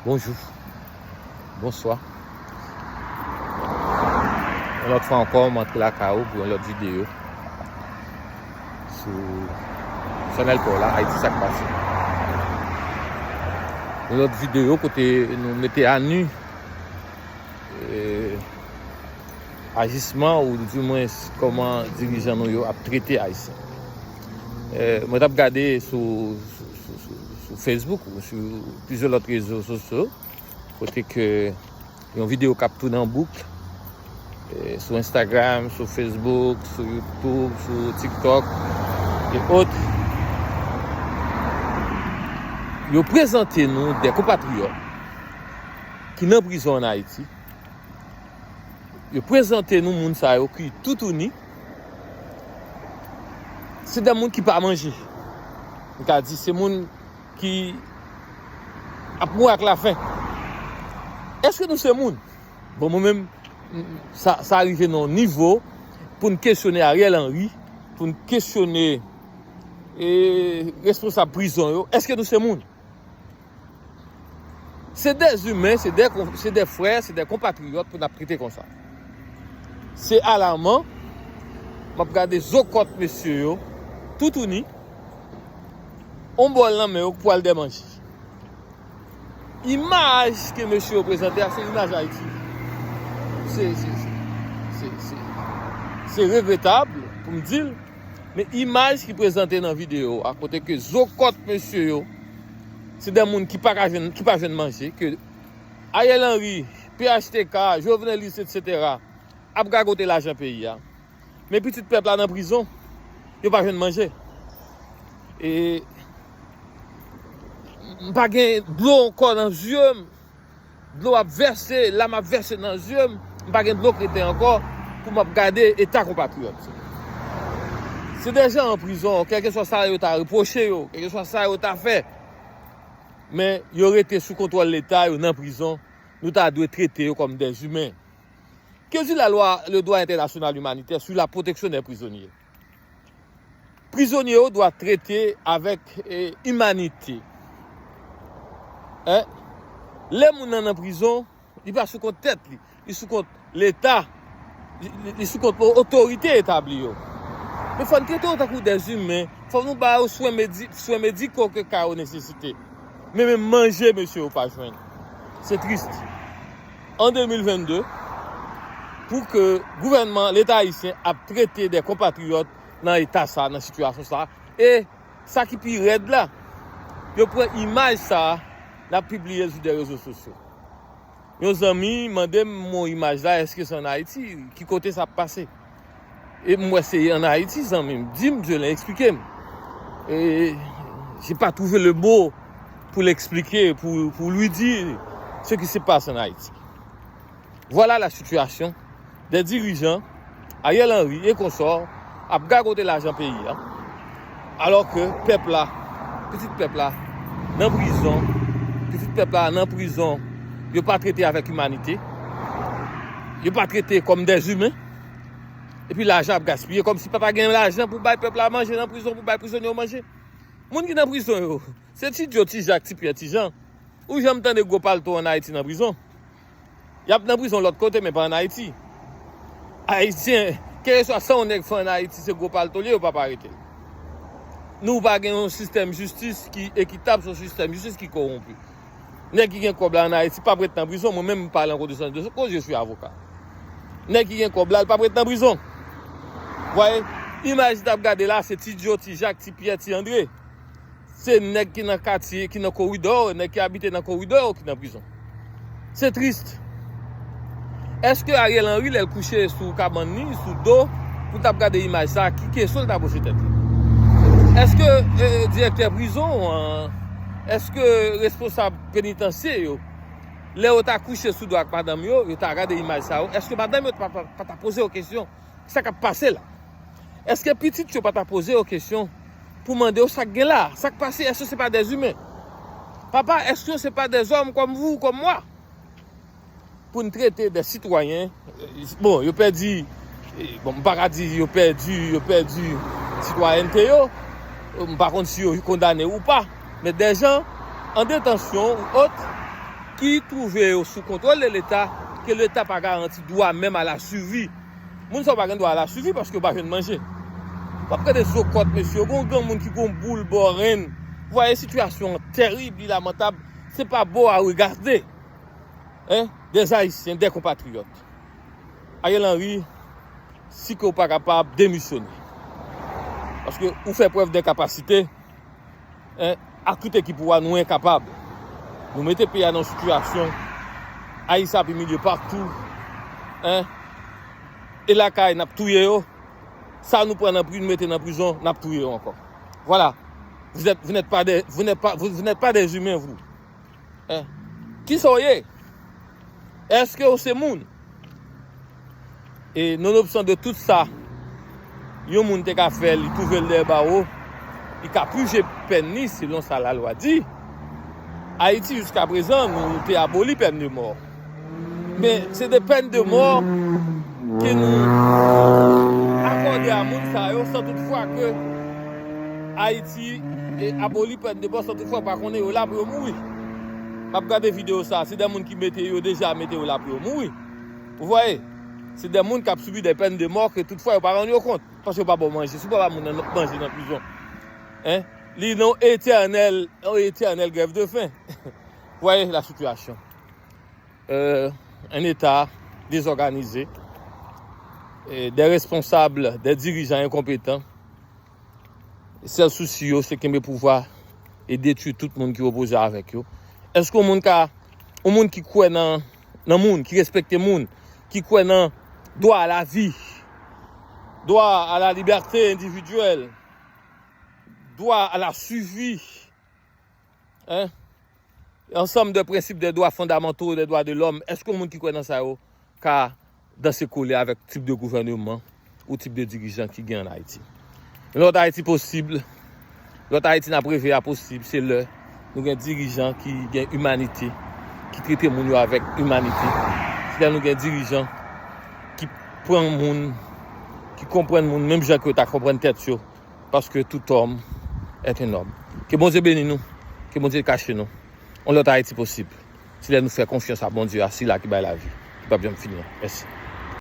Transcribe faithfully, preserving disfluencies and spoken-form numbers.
Bonjou. Bonswa. Yon lòt fwa ankò, m antre lakay ou pou yon lòt videyo sou chanèl pa w la, Ayiti Sa k Pase. Yon lòt videyo kote nou mete a nu, eh, ajisman ou dimwens kòman dirijan nou yo ap trete Ayisyen. Eh, mwen t ap gade sou, sou, sou, sou, sou Facebook ou sou plizyè lòt rezo sosyo kote ke yon videyo k ap tounen an bouk, eh, sou Instagram, sou Facebook, sou YouTube, sou TikTok e ot. Yo prezante nou de konpatriyòt ki nan prizon ann Ayiti. Yo prezante nou moun sa yo ki toutouni. Se de moun ki pa manje. M ka di se moun ki ap mouri ak lafen. Èske nou se moun? Bon, mwen menm, sa, sa rive nan yon nivo pou n kesyone Ariel Henry, pou n kesyone, eh, responsab prizon yo. Èske nou se moun? Se de imen, se de, se de frè, se de konpatriyòt pou n ap trete konsa. Se alaman, m ap gade zo kòt mesye yo, toutouni, on bòl nan men yo pou al dèmanje. Imaj ke mesye yo prezante a, se imaj Ayiti. Se, se, se, se, se, se regretab pou m di l, men imaj ki prezante nan videyo a, kote ke zo kòt mesye yo, se de moun ki pa ka jwenn, ki pa jwenn manje, ke Ariel Henry, P H T K, Jovenelis, etsetera, ap gagote lajan peyi a. Men pitit pèp la nan prizon, yo pa jwenn manje. E m pa gen dlo ankò nan zye m. Dlo ap vèse, lam ap vèse nan zye m. M pa gen dlo kreten ankò pou m ap gade eta konpatriyòt. Se de jan an prizon, kèlkeswa sa yo ta repwoche yo, kèlkeswa sa yo ta fè. Men yo rete sou kontwòl Leta, yo nan prizon. Nou ta dwe trete yo kòm de imen. Que dit la loi, le droit international humanitaire sur la protection des prisonniers? Prizonye yo dwa trete avèk, eh, imanite. Hein? Lè moun nan nan prizon, li pa sou kont tèt li, li sou kont Leta, li, li, li sou kont otorite etabli yo. Men fò n trete yo tankou de imen, fò nou ba yo swen medi-, swen mediko ke ka yo nesesite. Men menm manje, mesye, yo pa jwenn. Se tris. An de mil vennde, pou ke gouvènman, Leta ayisyen ap trete de konpatriyòt nan eta sa, nan sitiyasyon sa. E sa ki pi rèd la, yo pran imaj sa, n ap pibliye l sou de rezo sosyo. Yon zanmi mande m, "Bon, imaj la, èske se ann Ayiti? Ki kote sa ap pase?" E m wè se ann Ayiti, zanmi m di m, Dieulin eksplike m. E j'ai pas trouvé le mot pour l'expliquer, pour, pour lui dire ce qui se passe en Haïti. Voilà la situation des dirigeants, Ariel Henry et consorts, ap gagote lajan peyi a. Alò ke pèp la, pitit pèp la, nan prizon, pitit pèp la nan prizon, yo pa trete avèk imanite, yo pa trete kòm de imen, epi lajan ap gaspiye, kòmsi pa ta gen lajan pou bay pèp la manje nan prizon, pou bay prizonye yo manje. Moun ki nan prizon yo, se Ti Djo, Ti Jak, Ti Pyè, Ti Jan. Ou janm tande gwo palto ann Ayiti nan prizon? Y ap nan prizon lòt kote, men pa ann Ayiti. Ayisyen, kèlkeswa sa yon nèg fè ann Ayiti, se gwo palto li ye, yo p ap arete l. Nou pa gen yon sistèm jistis ki ekitab, se yon sistèm jistis ki kowonpi. Nèg ki gen kòb la ann Ayiti p ap ret nan prizon, mwen menm m pale an konesans de koz, je suis avocat. Nèg ki gen kòb la, l p ap ret nan prizon. Vwaye, imaj n ap gade la, se Ti Djo, Ti Jak, Ti Pyè, Ti Andre. Se nèg ki nan katye, ki nan koridò, nèg ki abite nan koridò yo ki nan prizon. Se tris. Èske Ariel Henry, lè l kouche sou kabann li, sou do, pou l t ap gade imaj sa, ki kesyon l ta poze tèt li? Èske, eh, direktè prizon an, èske responsab penitansye yo, lè yo ta kouche sou do ak madanm yo, yo ta gade imaj sa yo, èske madanm yo pa, pa, pa ta poze yo kesyon? Sa k ap pase la? Èske pitit yo pa ta poze yo kesyon pou mande yo sa k gen la? Sa k pase? Èske se pa de imen? Papa, èske se pa de zòm kòm vou, kòm mwa? Pou n trete de sitwayen, bon, yo pèdi, bon, m pa ka di yo pèdi, yo pèdi sitwayènte yo, m pa konn si yo kondane ou pa, men de jan an detansyon ou ot, ki twouve yo sou kontwòl de Leta, ke Leta pa garanti dwa menm a la sivi. Moun sa yo pa gen dwa a la sivi paske yo pa jwenn manje. W ap gade zo kòt, mesye, yo gen yon granmoun ki gen yon boul bò ren. Vous voyez, sitiyasyon an tèrib, li lamantab, se pa bon a regarder. Hein? Des Haïtiens, des compatriotes. Ariel Henry, si ke w pa kapab, demisyone. Paske ou fè prèv de kapasite, hein, ak tout ekip ou a, nou enkapab. Nou mete peyi a nan sitiyasyon, Ayisyen ap imilye patou, hein, e lakay n ap touye yo, sa nou pran nan pri, nou mete nan prizon, n ap touye yo ankò. Voilà. Vous êtes, vous n'êtes pas des, vous n'êtes pas, vous, vous n'êtes pas des humains, vous. Hein? Kisa w ye? Èske w se moun? E nonobstan de tout sa, yon moun te ka fè, li twouve l dèyè bawo, li ka pije pèn li selon sa lalwa di. Ayiti, jiska prezan, nou te aboli pèn de mò. Men se de pèn de mò ke nou akòde a moun sa yo, san toutfwa ke Ayiti e aboli pèn de mò, san toutfwa pa konnen yo la pou yo mouri. M ap gade videyo sa, se de moun ki mete yo deja mete yo la pou yo mouri. Vous voyez? Se de moun k ap sibi de pèn de mò ke toutfwa yo pa rann yo kont, paske yo pa ba w manje. Si w pa ba moun nan manje nan prizon, hein? Li nan etènèl, yon etènèl grèv de fen. Vous voyez la situation. Euh, un État désorganisé, euh, des responsables, des dirigeants incompétents. Sèl sousi yo, se kenbe pouvwa e detwi tout moun ki opoze avèk yo. Èske yon moun ka, yon moun ki kwè nan, nan moun, ki respekte moun, ki kwè nan dwa a la vi, dwa a la libète endividyèl, dwa a la sivi, hein? Ansanm de prensip de dwa fondamanto, de dwa de lòm, èske yon moun ki kwè nan sa yo ka danse kole avèk tip de gouvèneman ou tip de dirijan ki gen an Ayiti? Yon lòt Ayiti posib, lòt Ayiti n ap reve a posib, se lè nou gen dirijan ki gen imanite, ki trete moun yo avèk imanite. Se lè nou gen dirijan ki pran moun, ki konprann moun menm jan ke yo ta konprann tèt yo. Paske tout homme est un homme. Ke Bondye beni nou, ke Bondye kache nou. Yon lòt Ayiti posib, si lè nou fè konfyans a Bondye a, sila ki bay lavi, ki p ap janm fini an. Mèsi.